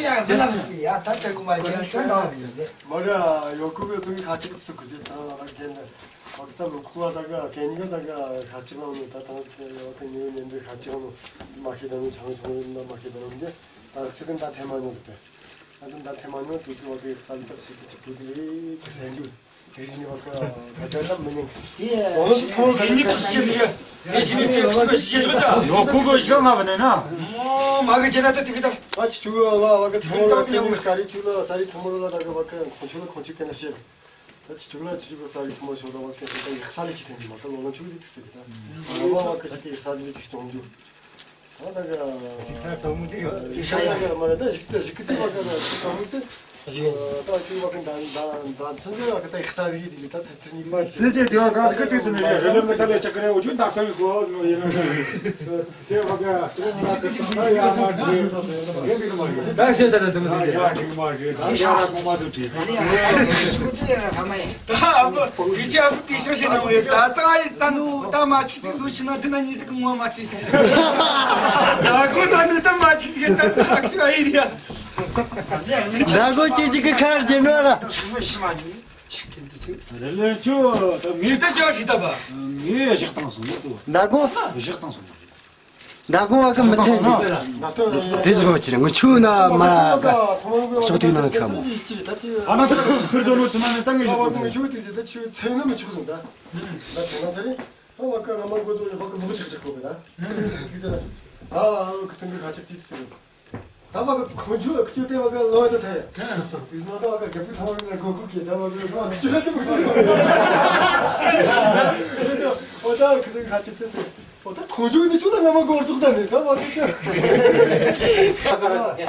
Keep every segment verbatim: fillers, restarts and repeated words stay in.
ཡ་འདི་ལ་ཡ་ད་ཅག་གོ་མ་རེད། ཁྱེད་ཀྱང་འདང་ཟིན་ཟེར། མ་ར་ཡོ་ཁུ་གི་ཚུགས་ཁ་ཅིག་ཚུགས་གི་ད་ར་གན་ད་བག་ད་ལོ་ཁུ་བ་ད་ག་གན་གི་ད་ག་ཁ་ཅིག་ལ་ནི་ད་ད་ཡོ་ཁུ་ནི་ནི་འདི་ཁ་ཅིག་ལ་མ་ཤེས་ད་ནི་ཆང་ཆང་ལ་མ་ཤེས་ད་ནི་འདི་ད་ཚིག་གི་ད་ཐེ་མ་ཉོ་ཟེར། ད་ད་ཐེ་མ་ཉོ་དུས་ཚོད་བ་གི་ས་ལི་ད་ཞིག་གི་ཅིག་དུས་ཚོད་རེད་ཟེར་རྒྱུ། དེ་ནི་བ་ཀ་ད་ད་མི་ཉན། ཨོ་ཚོ་གི་ཉི་ཁུ་ཤི་ཡ། དེ་ཞི་མི་དེ་ཁུ་ཤི་ཅོ་ཅོ། ཡོ་ཁུ་གོ་ཤི་ང་བ་ནི་ན། ཨོ་མ་གི་ཅེ་ད་ད་དེ་གི་ད། ཨ་ཅི་ཅུ་ལ་བ་ཀ་ཚོ་ལ་ཀ་ནི་ས་རི་ཅུ་ལ་ས་རི་ཐུ་མོ་ལ་ད་ག་བ་ཀ་ཁོ་ཆུ་ལ་ཁོ་ཆུ་ཀ་ན་ཤེ། ད་ཅི་ཅུ་ལ་ཅི་ཅུ་ག་ས་རི་ཐུ་མོ་ཤོ་ད་བ་ཀ་ད་ཡག་ས་ལི་ཅི་ཐེན་མ་ཀ་ལོ་ལོ་ཆུ་གི་དེ་ཚེ་གི་ད། བ་བ་ཀ་ཅི་གི་ཡག་ས་ལི་ཅི་ཅོང་ཇུ། ད་ད་ག་ཞིག་ད་དོ་མུ་དེ་ཡོད། ཞིག་ད་ཡ་ག་མ་རེད། ད་ཞིག་ད་ཞིག་གི་དེ་བ་ག་ད་ཞིག་དོ་མུ་དེ། ད་ཞིག་བ་ག་ད་ད་ད་ཚན་ཚན་བ་ག་ད་ཡག་ས་རི་ཟིག་ད་ད་ཚན་ནི་མ་དེ་དེ་དེ་བ་ག་ད་ག་དེ་ཚན་ནི་རེ་རེ་མི་ད་ལེ་ཆ་ག་རེ་འོ་ཆུ་ད་ད་ཡི་གོ་ནོ་ཡིན་ན། དེ་བ་ག་ད་ཡ་མ་རེད། རེད་མི་མ་རེད། ད་ཞེ་ད་ད་དེ་མི་དེ་ཡ་དེ་མ་རེད། ད་ཡ་གོ་མ་དུ་དེ། ད་ཨ་བུ་ཡི་ཅི་ཨ་བུ་དེ་ཤོ་ཤེ་ན་འོ་ཡ། ད་ཙང་ཨ་ཡི་ཙ་ནུ་ད་མ་ཅིག་ཅིག་ལུ་ཕྱི་ན་དེ་ན་ཉིས་ཟིག་གི་ངོ་མ་དེ་ཟིག་ཟིག་ད་གོ་ཙ་ནུ་ད་མ་ཅིག་ཟིག་ད་ད་ཤོ་ཨ་ཡི་རི་ཡ། ད་གོ་ཅིག་ཅིག་གི་ཁར་ཇེ་ནོ་ར། རེ་ལེ་ཅོ་ད་ངས་ད་ཅོ་ཞིག་ད་པ། ངས་བཞག་བཏང་སོང་ནོ་དུ། ད་གོ་བཞག་བཏང་སོང་། ད་གོ་བ་གི་མི་ཐེན་ཟིག་དེ་བཞག་བ་ཆི་རེད། ངོ་ཆུ་ན་མ་ག་ཕྱོགས་དེ་ནང་ཁ་མོ། ཨ་ན་ད་ཁུར་དོ་ནོ་ཚི་མ་ནི་ད་ངས་བཞག་བཏང་སོང་། ད་བ་ཀ་ང་མ་གོ་ཚོ་བ་ཀ་ལོག་ཅིག་ཅིག་གོ་གི་ད། ཨ་ཨ་ཁུ་ཚང་གི་ཁ་ཆེ་ཏི་ཏི་ཟེར། ད་བ་ཀ་ཁོང་ཆུ་ཁུ་ཆུ་ཏེ་བ་ཀ་ལོ་ད་ཐ་ཡ། ཏི་ཟ་ན་ད་བ་ཀ་རྒྱབ་ཀྱི་ཐོང་རི་ན་གོ་གུ་ཀེ་ད་བ་ཀ་ཁོང་ཁུ་ཆུ་ལ་ཏི་མ་གོ་ཨོ་ད་ཁུ་ཚང་གི་ཁ་ཆེ་ཏི་ཏི། ཨོ་ད་ཁོང་ཆུ་ནི་ཆུ་ལ་ང་མ་གོ་ཚུགས་ད་ནི་ད་བ་ཀ་ཀེ།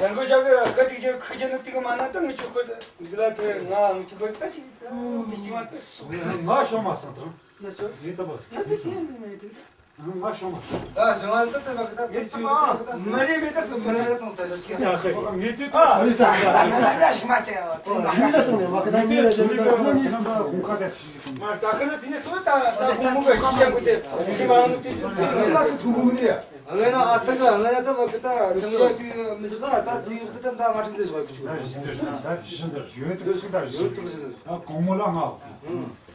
ད་གོ་ཅག་གི་ཀ་ཏི་ཅག་ཁུ་ཅག་ནི་ཏི་ག་མ་ན་ད་ངི་ཆུ་ཁོ་ད་འདི་ལ་ཐེ་ང་ངི་ཆུ་ཁོ་ད་ཞིག་ད་ཏི་ཅི་མ་ད་སུ། ང་ཤོ་མ་སང་ད། ན་ཅོ། ངས་ད་པ། ང་དེ་ཤེས་ནི་ནི་དེ། ང་ཤོ་མ་སང་། ད་ཞོ་ང་ད་ད་བ་ཀ་ད་དེ་ཅི་ཡོད་ད་ད། མ་རེད་མེད་ད་སུ་མ་རེད་ད་སུ་ད་ད་ཅི་ཟ་ཧེ། ང་དེ་ད། ཨ་ཡི་ཟ་ཟ་ཟ་ཟ་ཞིག་མ་ཅེ་ཡོད་དེ་མ་ཁ་ད་ངས་ད་ཞིག་མ་ཅེ་ཡོད་དེ་ད་ད་ངས་ད་ཁོང་ཁ་ད་ཞིག་ཞིག་ཁོང་། མ་ཟ་ཁ་ན་དེ་ནས་ཚོ་ད་ད་ཁོང་མོ་ག་ཞིག་ཡག་པོ་དེ་ཅི་མ་ནུ་དེ་ཞིག་དེ་ད་ད་ཐུང་པོ་མི་རེད། ང་ན་ཨ་ད་ག་ང་ཡ་ད་བ་ཀ་ད་ཐུང་ཡོད་དེ་མི་ཟ་ག་ད་དེ་ཡོད་ད་ད་མ་ཁྲིན་ཟེར་ཞོག་ཁུ་ཆུ། ད་ཞིག་ད་ཞིག་ད་ཞིག་ད་ཡོད་ད་ཞིག་ད་ཡོད་ད་ཞིག་ད། ད་གོང་མོ་ལ་ང་། ཨུ།